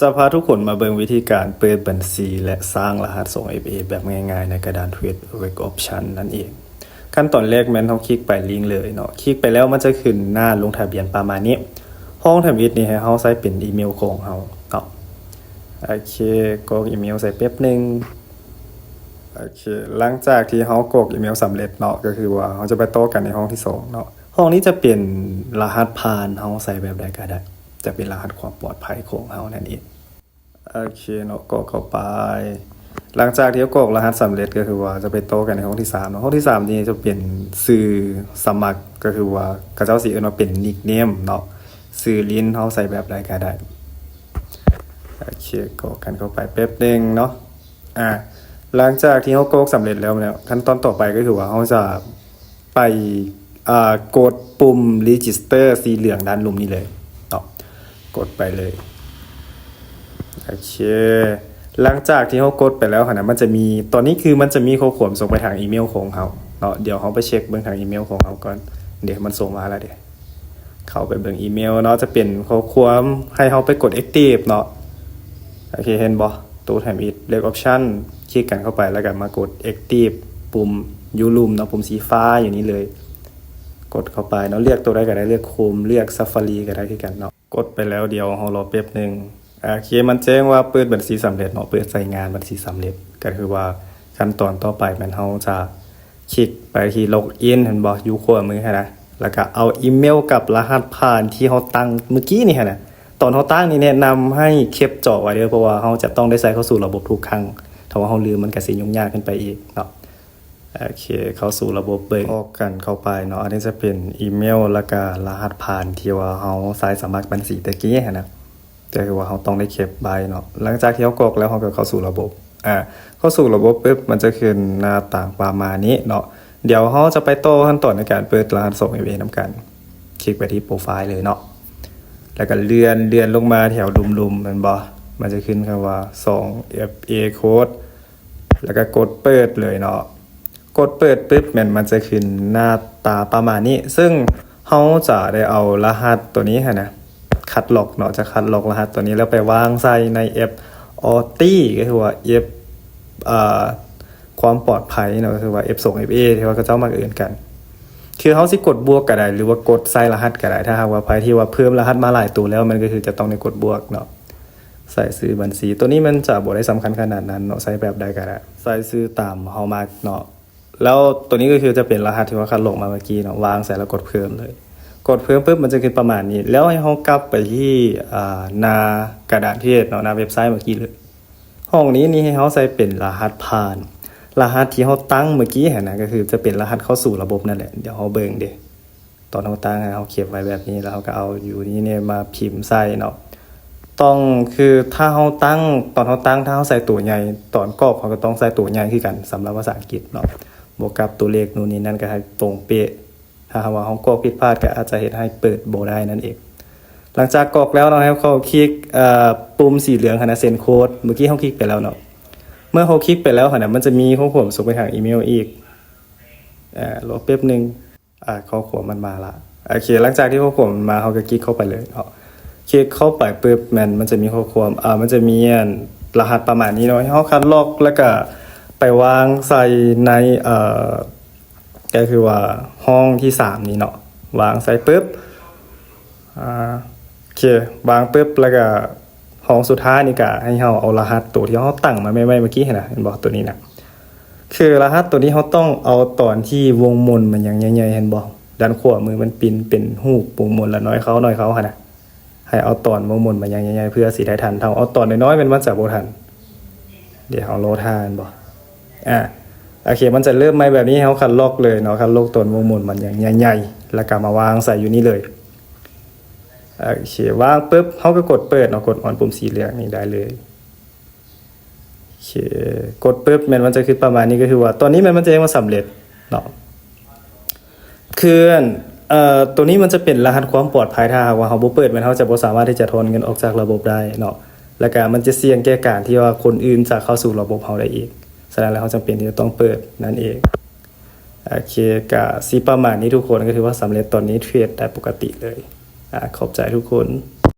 ຈະພາທຸກຄົນມາເບິ່ງວິທີການເປີດບັນຊີ ແລະ ສ້າງລະຫັດ ສອງເອັຟເອ ແບບງ່າຍໆ ໃນກະດານເທຣດ Reg Option ນັ້ນເອງ. ຂັ້ນຕອນແລກແມ່ນເຮົາຄລິກໄປລິ້ງເລີຍເນາະ, ຄລິກໄປແລ້ວມັນຈະຂຶ້ນໜ້າລົງທະບຽນປະມານນີ້. ຫ້ອງທຳອິດນີ້ໃຫ້ເຮົາໃສ່ເປັນອີເມວຂອງເຮົາເນາະ. ໂອເຄ, ກອກອີເມວໃສ່ແປັບໜຶ່ງ. ໂອເຄ, ຫຼັງຈາກທີ່ເຮົາກອກອີເມວສຳເລັດເນາະ, ກໍຄືວ່າເຮົາຈະໄປຕໍ່ກັນໃນຫ້ອງທີສອງເນາະ. ຫ້ອງນີ້ຈະເປັນລະຫັດຜ່ານ, ເຮົາໃສ່ແບບໃດກໍໄດ້, ຈະເປັນລະຫັດຄວາມປອດໄພຂອງເຮົານັ້ນເອງ. ໂອເຄເນາະ, ກອກເຂົ້າໄປ. ຫຼັງຈາກທີ່ເຮົາກອກລະຫັດສຳເລັດ ກໍຄືວ່າຈະໄປຕໍ່ກັນໃນຫ້ອງທີສາມເນາະ. ຫ້ອງທີສາມນີ້ຈະເປັນຊື່ສະໝັກ, ກໍຄືວ່າເຂົາເຈົ້າຊິເອີ້ນວ່າເປັນນິກເນມເນາະ, ຊື່ຫຼິ້ນເຮົາໃສ່ແບບໃດກໍໄດ້. ໂອເຄ, ກອກກັນເຂົ້າໄປແປັບໜຶ່ງເນາະ. ອາ ຫຼັງຈາກທີ່ເຮົາກອກສຳເລັດແລ້ວເນາະ, ຂັ້ນຕອນຕໍ່ໄປກໍຄືວ່າເຮົາຈະ ໄປ ອາ ກົດປຸ່ມ Register ສີເຫຼືອງດ້ານລຸ່ມນີ້ເລີຍເນາະ, ກົດໄປເລີຍ. ໂອເຄ, ຫຼັງຈາກທີ່ເຮົາກົດໄປແລ້ວຫັ້ນນະ, ມັນຈະມີ ຕອນນີ້ຄືມັນຈະມີຂໍ້ຄວາມສົ່ງໄປທາງອີເມວຂອງເຮົາເນາະ. ດຽວເຮົາໄປເຊັກເບິ່ງທາງອີເມວຂອງເຮົາກ່ອນ. ເດ ມັນສົ່ງມາແລ້ວເດ. ເຂົ້າໄປເບິ່ງອີເມວເນາະ, ຈະເປັນຂໍ້ຄວາມໃຫ້ເຮົາໄປກົດ Active ເນາະ. ໂອເຄ, ເຫັນບໍ່? ໂຕທຳອິດ ເລືອກ Option ຄລິກກັນເຂົ້າໄປ ແລ້ວກໍມາກົດ Active ປຸ່ມຢູ່ລຸ່ມເນາະ, ປຸ່ມສີຟ້າຢູ່ນີ້ເລີຍ. ກົດເຂົ້າໄປເນາະ, ເລືອກໂຕໃດກໍໄດ້, ເລືອກ Chrome ເລືອກ Safari ກໍໄດ້ຄືກັນເນາະ. ກົດໄປແລ້ວ, ດຽວເຮົາລໍແປັບໜຶ່ງ. ໂອເຄ, ມັນແຈ້ງວ່າເປີດບັນຊີສຳເລັດເນາະ, ເປີດໃຊ້ງານບັນຊີສຳເລັດ. ກໍຄືວ່າຂັ້ນຕອນຕໍ່ໄປແມ່ນເຮົາຈະ ຄລິກໄປທີ່ Login ເຫັນບໍ່? ຢູ່ຂວາມືຫັ້ນນະ, ແລ້ວກໍເອົາອີເມວກັບລະຫັດຜ່ານທີ່ເຮົາຕັ້ງມື້ກີ້ນີ້ຫັ້ນນະ. ຕອນເຮົາຕັ້ງນີ້ແນະນຳໃຫ້ແຄັບຈໍໄວ້ເດີ້, ເພາະວ່າເຮົາຈະຕ້ອງໄດ້ໃສ່ເຂົ້າສູ່ລະບົບທຸກຄັ້ງ. ຖ້າວ່າເຮົາລືມ, ມັນກໍຊິຫຍຸ້ງຍາກຂຶ້ນໄປອີກເນາະ. ໂອເຄ, ເຂົ້າສູ່ລະບົບເບິ່ງ. ອອກກັນເຂົ້າໄປເນາະ. ອັນນີ້ຈະເປັນອີເມວ ແລ້ວກໍລະຫັດຜ່ານທີ່ວ່າເຮົາໃຊ້ສະໝັກບັນຊີແຕ່ກີ້ຫັ້ນນະ. ກໍຄືວ່າເຮົາຕ້ອງໄດ້ແຄັບໄວ້ເນາະ. ຫຼັງຈາກທີ່ເຮົາກອກແລ້ວ, ເຮົາກໍເຂົ້າສູ່ລະບົບ. ອາ ເຂົ້າສູ່ລະບົບປຶບ, ມັນຈະຂຶ້ນໜ້າຕາປະມານນີ້ເນາະ. ດຽວເຮົາຈະໄປຕໍ່ຂັ້ນຕອນໃນການເປີດລະຫັດ ສອງເອັຟເອ ນຳກັນ. ຄລິກໄປທີ່ Profile ເລີຍເນາະ, ແລ້ວກໍເລື່ອນ, ເລື່ອນລົງມາແຖວລຸ່ມໆ ແມ່ນບໍ່? ມັນຈະຂຶ້ນຄຳວ່າ ສອງເອັຟເອ Code ແລ້ວກໍກົດເປີດເລີຍເນາະ. ກົດເປີດປຶບ ແມ່ນມັນຈະຂຶ້ນໜ້າຕາປະມານນີ້, ເຊິ່ງເຮົາຈະໄດ້ເອົາລະຫັດຕົວນີ້ຫັ້ນນະ ຄັດລອກເນາະ, ຈະຄັດລອກລະຫັດຕົວນີ້ ແລ້ວໄປວາງໃສ່ໃນແອັບ Authy ກໍຄືວ່າແອັບ ເອີ ຄວາມປອດໄພເນາະ, ກໍຄືວ່າແອັບ ສອງເອັຟເອ ທີ່ວ່າເຂົາເຈົ້າມັກເອີ້ນກັນ. ຄືເຮົາຊິກົດບວກກໍໄດ້ ຫຼືວ່າກົດໃສ່ລະຫັດກໍໄດ້. ຖ້າຫາກວ່າໃຜທີ່ວ່າເພີ່ມລະຫັດມາຫຼາຍໂຕແລ້ວ, ມັນກໍຄືຈະຕ້ອງໄດ້ກົດບວກເນາະ. ໃສ່ຊື່ບັນຊີ, ຕົວນີ້ມັນຈະບໍ່ໄດ້ສຳຄັນຂະໜາດນັ້ນເນາະ, ໃສ່ແບບໃດກໍໄດ້, ໃສ່ຊື່ຕາມເຮົາມັກເນາະ. ແລ້ວຕົວນີ້ກໍຄືຈະເປັນລະຫັດທີ່ວ່າຄັດລອກມາເມື່ອກີ້ເນາະ, ວາງໃສ່ແລ້ວກົດເພີ່ມເລີຍ. ກົດເພີ່ມປຶບ ມັນຈະຂຶ້ນປະມານນີ້, ແລ້ວໃຫ້ເຮົາກັບໄປທີ່ ອາ ໜ້າກະດານເທຣດເນາະ, ໜ້າເວັບໄຊເມື່ອກີ້ເລີຍ. ຫ້ອງນີ້ນີ້ໃຫ້ເຮົາໃສ່ເປັນລະຫັດຜ່ານ, ລະຫັດທີ່ເຮົາຕັ້ງເມື່ອກີ້ຫັ້ນນະ, ກໍຄືຈະເປັນລະຫັດເຂົ້າສູ່ລະບົບນັ້ນແຫຼະ. ດຽວເຮົາເບິ່ງເດ້. ຕອນເຮົາຕັ້ງ ເຮົາເກັບໄວ້ແບບນີ້ ແລ້ວເຮົາກໍເອົາຢູ່ນີ້ນີ້ມາພິມໃສ່ເນາະ. ຕ້ອງ ຄືຖ້າເຮົາຕັ້ງ ຕອນເຮົາຕັ້ງ ຖ້າເຮົາໃສ່ໂຕໃຫຍ່ ຕອນກອກເຮົາກໍຕ້ອງໃສ່ໂຕໃຫຍ່ຄືກັນ ສຳລັບພາສາອັງກິດເນາະ. ບວກກັບຕົວເລກນູ່ນນີ້ນັ້ນ ກໍໃຫ້ຕົງເປະ. ຖ້າຫາກວ່າເຮົາກອກຜິດພາດ ກໍອາດຈະເຮັດໃຫ້ເປີດບໍ່ໄດ້ນັ້ນເອງ. ຫຼັງຈາກກອກແລ້ວເນາະ ໃຫ້ເຮົາຄລິກ ເອີ ປຸ່ມສີເຫຼືອງຫັ້ນນະ Send Code ເມື່ອກີ້ເຮົາຄລິກໄປແລ້ວເນາະ. ເມື່ອເຮົາຄລິກໄປແລ້ວຫັ້ນນະ ມັນຈະມີຂໍ້ຄວາມສົ່ງໄປທາງອີເມວອີກ. ເອີ ລໍແປັບໜຶ່ງ. ອາ ຂໍ້ຄວາມມັນມາລະ. ໂອເຄ ຫຼັງຈາກທີ່ຂໍ້ຄວາມມັນມາ ເຮົາກໍຄລິກເຂົ້າໄປເລີຍເນາະ. ຄລິກເຂົ້າໄປປຶບ ແມ່ນມັນຈະມີຂໍ້ຄວາມ ອາ ມັນຈະມີອັນລະຫັດປະມານນີ້ເນາະ ໃຫ້ເຮົາຄັດລອກ ແລ້ວກໍໄປວາງໃສ່ໃນ ເອີ ກໍຄືວ່າຫ້ອງທີສາມນີ້ເນາະ. ວາງໃສ່ປຶບ ອາ ໂອເຄ ວາງປຶບ ແລ້ວກໍ ຫ້ອງສຸດທ້າຍນີ້ກະໃຫ້ເຮົາເອົາລະຫັດໂຕທີ່ເຮົາຕັ້ງມາໃໝ່ໆເມື່ອກີ້ຫັ້ນນະ ເຫັນບໍ່? ໂຕນີ້ນະ ຄືລະຫັດໂຕນີ້ເຮົາຕ້ອງເອົາຕອນທີ່ວົງໝູນມັນຍັງໃຫຍ່ໆ ເຫັນບໍ່? ດ້ານຂວາມືມັນປິ່ນເປັນຮູບວົງໝູນລະນ້ອຍເຂົ້ານ້ອຍເຂົ້າຫັ້ນນະ ໃຫ້ເອົາຕອນວົງໝູນມັນຍັງໃຫຍ່ໆ ເພື່ອຊິໄດ້ທັນ. ຖ້າເຮົາເອົາຕອນນ້ອຍໆ ແມ່ນມັນຈະບໍ່ທັນ. ດຽວເຮົາລໍຖ້າ ເຫັນບໍ່? ອາ ໂອເຄ ມັນຈະເລີ່ມໃໝ່ແບບນີ້ ເຮົາຄັດລອກເລີຍເນາະ ຄັດລອກຕອນວົງໝູນມັນຍັງໃຫຍ່ໆ ແລ້ວກະມາວາງໃສ່ຢູ່ນີ້ເລີຍ. ໂອເຄ ວາງປຶບ ເຮົາກໍກົດເປີດເນາະ ກົດອອນປຸ່ມສີເຫຼືອງນີ້ໄດ້ເລີຍ. ໂອເຄ ກົດປຶບ ແມ່ນມັນຈະຂຶ້ນປະມານນີ້ ກໍຄືວ່າຕອນນີ້ແມ່ນມັນຈະຍັງບໍ່ສຳເລັດເນາະ. ຄືອັນ ເອີ ໂຕນີ້ມັນຈະເປັນລະຫັດຄວາມປອດໄພ ຖ້າຫາກວ່າເຮົາບໍ່ເປີດ ແມ່ນເຮົາຈະບໍ່ສາມາດທີ່ຈະຖອນເງິນອອກຈາກລະບົບໄດ້ເນາະ ແລ້ວກະມັນຈະສ່ຽງແກ່ການທີ່ວ່າຄົນອື່ນຈະເຂົ້າສູ່ລະບົບເຮົາໄດ້ອີກ. ສະນັ້ນແລ້ວ ເຮົາຈຳເປັນທີ່ຈະຕ້ອງເປີດນັ້ນເອງ. ໂອເຄ ກະຊິປະມານນີ້ທຸກຄົນ ກໍຖືວ່າສຳເລັດ ຕອນນີ້ເທຣດໄດ້ປົກກະຕິເລີຍ. ອາ ຂອບໃຈທຸກຄົນ.